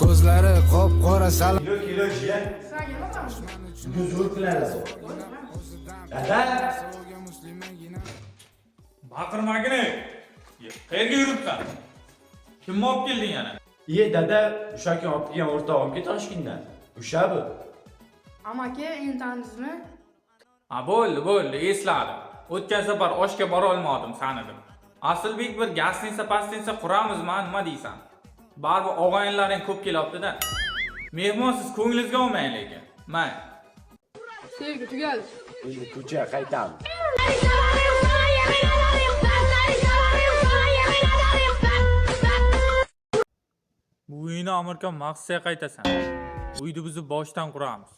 Ko'zlari qop qora sal. Kilo kilo jiyan. Bugun zo'r planlar bor. Dada. Baqirmagin. Qayerga yuribsan? Kimni olib kelding yana? Iye dada, o'sha kun olib kelgan o'rtog'imga Toshkentdan. O'sha bu. Amaki, endi tanidingizmi? Ha, bo'ldi, bo'ldi, esladim. O'tgan safar oshga bora olmadim, sanidim. Asilbek, bir gastinsa pastinsa quramizmi, nima deysan? Baribir og'aynilaring ko'p kelyapti-da. Mehmonsiz ko'nglingizga olmang lekin. May. Sevgi tugadi. Endi ko'chaga qaytamiz. Bu uyni Amerika maxsusga qaytasan. Uyni buzib boshdan quramiz.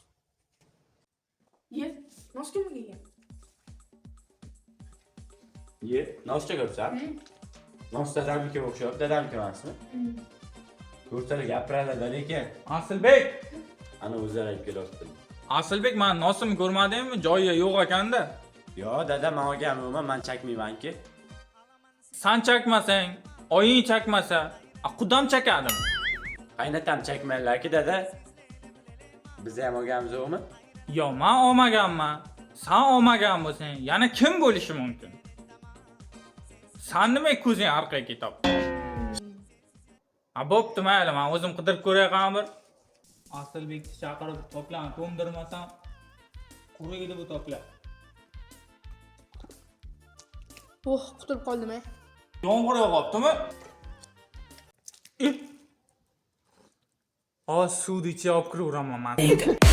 Ye, nos kimga kelgan? Iye, noscha ko'rsan? Nos dadamnikiga o'xshab, dadamniki emasmi? Ko'rsalar gapiradi lekin. Asilbek, Ana o'zlari olib kelyapti. Asilbek, men nosimni ko'rmadingmi? Joyi yo'q ekanda. Yo, dada, men olganman, men chakmaymanki. San chakmasang, oying chakmasa, qudam chakadimi? Qaynatam chakmaylarki, dada. Biz ham olganmiz yo'qmi? Yo, men olmaganman. San olmagan bo'lsang, yana kim bo'lishi mumkin? San nima ko'zing orqaga ketyapti? Ha, bo'pti, mayli, men o'zim qidirib ko'ray bir. Asilbekni chaqirib toplarni to'ndirmasam, quriydi bu toplar. Oh, qutulib qoldim. Ey. Yomg'ir yog'yaptimi? Eh. Hozir suvni ichiga olib kiraveraman man.